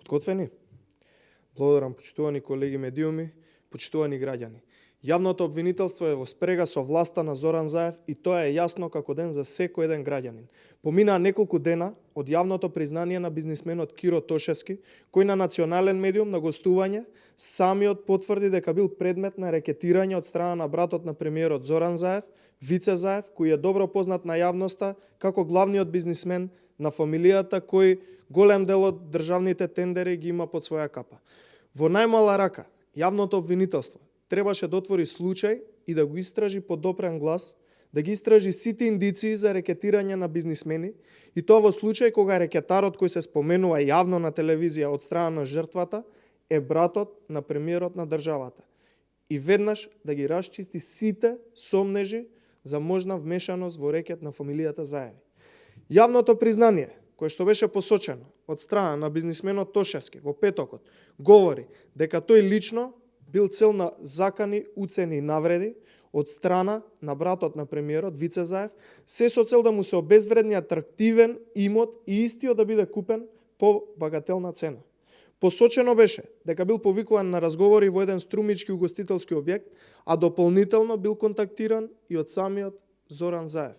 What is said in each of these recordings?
Подготвени? Благодарам, почитувани колеги медиуми, почитувани граѓани. Јавното обвинителство е во спрега со власта на Зоран Заев и тоа е јасно како ден за секој еден граѓанин. Поминаа неколку дена од јавното признание на бизнисменот Киро Тошевски, кој на национален медиум на гостување самиот потврди дека бил предмет на рекетирање од страна на братот на премиерот Зоран Заев, Вице Заев, кој е добро познат на јавноста како главниот бизнисмен на фамилијата кој голем дел од државните тендери ги има под своја капа. Во најмала рака, јавното обвинителство требаше да отвори случај и да го истражи по допрен глас, да ги истражи сите индиции за рекетирање на бизнисмени, и тоа во случај кога рекетарот кој се споменува јавно на телевизија од страна на жртвата е братот на премиерот на државата. И веднаш да ги расчисти сите сомнежи за можна вмешаност во рекет на фамилијата Заеви. Јавното признание, кое што беше посочено од страна на бизнисменот Тошевски во петокот, говори дека тој лично бил цел на закани, уцени и навреди од страна на братот на премиерот Вице Заев, се со цел да му се обезвредни атрактивен имот и истиот да биде купен по багателна цена. Посочено беше дека бил повикуван на разговори во еден струмички угостителски објект, а дополнително бил контактиран и од самиот Зоран Заев.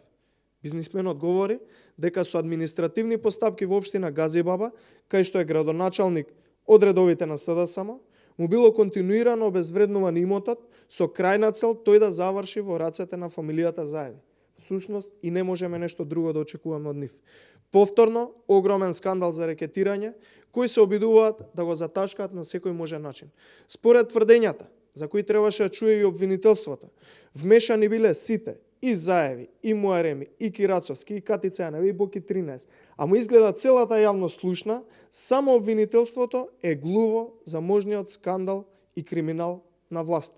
Бизнисменот говори дека со административни постапки во општина Газибаба, кај што е градоначалник од редовите на СДСМ, му било континуирано обезвреднуван имотот со крајна цел тој да заврши во рацете на фамилијата Заеви. Всушност и не можеме нешто друго да очекуваме од нив. Повторно, огромен скандал за рекетирање, кои се обидуваат да го заташкаат на секој можен начин. Според тврдењата, за кои требаше да чуе и обвинителството, вмешани биле сите, и Заеви, и Муареми, и Кирацовски, и Катица Јанева, и Боки 13. Ама изгледа целата јавност слушна, само обвинителството е глуво за можниот скандал и криминал на власта.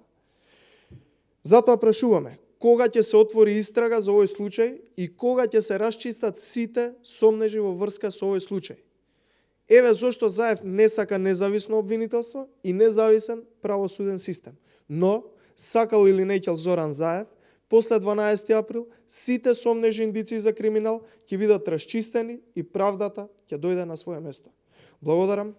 Затоа прашуваме, кога ќе се отвори истрага за овој случај и кога ќе се расчистат сите сомнежи во врска со овој случај. Еве зошто Заев не сака независно обвинителство и независен правосуден систем. Но, сакал или не ќе Зоран Заев, после 12 април, сите сомнежи индиции за криминал ќе бидат расчистени и правдата ќе дојде на своје место. Благодарам